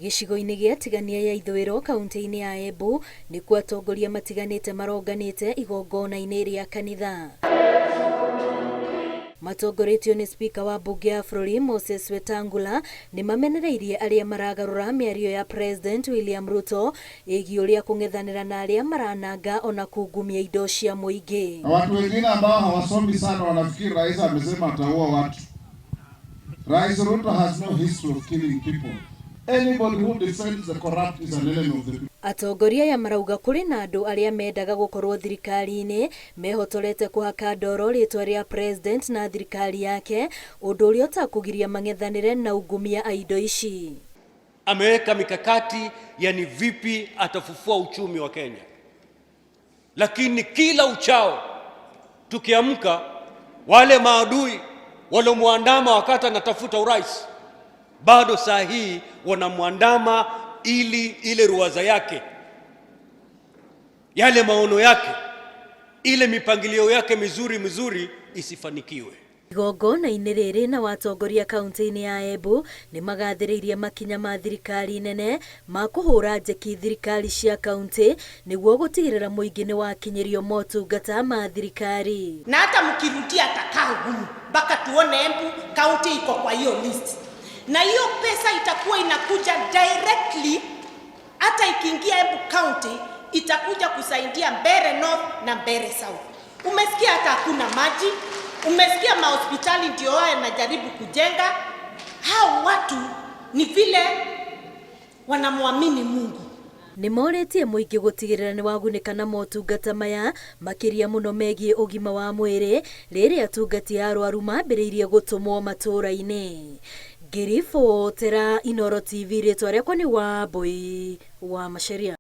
Gĩcigo-inĩ gĩa Tigania ya Ithũĩro kaunti-inĩ ya Embu nĩkuo atongoria matiganĩte maronganĩte igongona-inĩ rĩa kanitha. Matongoretio nĩ spika wa mbunge ya bũrũri Moses Wetangula nĩ mamenereirie arĩa maragarũra mĩario ya President William Ruto ĩgiĩ ũrĩa kũng'ethanĩra na arĩa marananga ona kungumia indo cia mũingĩ. Na watu wengine ambao hawasomi sana wanafikiri rais amesema ataua watu. Rais Ruto has no history of killing people. Anybody who defends the corrupt is an enemy of the people. Atongoria aya marauga kũrĩ na andũ arĩa mendaga gũkorwo thirikari-inĩ mehotorete kũhaka ndoro rĩtwa rĩa President na thirikari yake ũndũ ũrĩa ũtakũgiria mang'ethanĩre na ungumia a indo ici. Ameweka mikakati ya ni vipi atafufua uchumi wa Kenya, lakini kila uchao tukiamka, wale maadui waliomwandama wakati anatafuta urais bado saa hii wanamwandama ili ile ruwaza yake, yale maono yake, ile mipangilio yake mizuri mizuri isifanikiwe. Igongona-inĩ rĩrĩ na watongoria kaunti-inĩ ya Embu nĩ magathĩrĩirie makinya ma thirikari nene ma kũhũra njeki thirikari cia kaunti nĩguo gũtigĩrĩra mũingĩ nĩ wakinyĩrio motungata ma thirikari. Na hata mkirudia atakaa humu mpaka tuone Embu County iko kwa hiyo list, na hiyo pesa itakuwa inakuja directly, hata ikiingia Embu County itakuja kusaidia Mbeere North na Mbeere South. Umesikia hata hakuna maji, umesikia mahospitali ndio wao yanajaribu kujenga. Hao watu ni vile wanamwamini Mungu. Nĩ morĩtie mũingĩ gũtigĩrĩra nĩ wagunĩka na motungata maya makĩria mũno megiĩ ũgima wa mwĩrĩ rĩrĩa atungati a arwaru mambĩrĩirie gũtũmwo matũũra-inĩ. Ngĩribotera Inooro TV rĩtwa rĩakwa nĩ Wambui wa Macharia.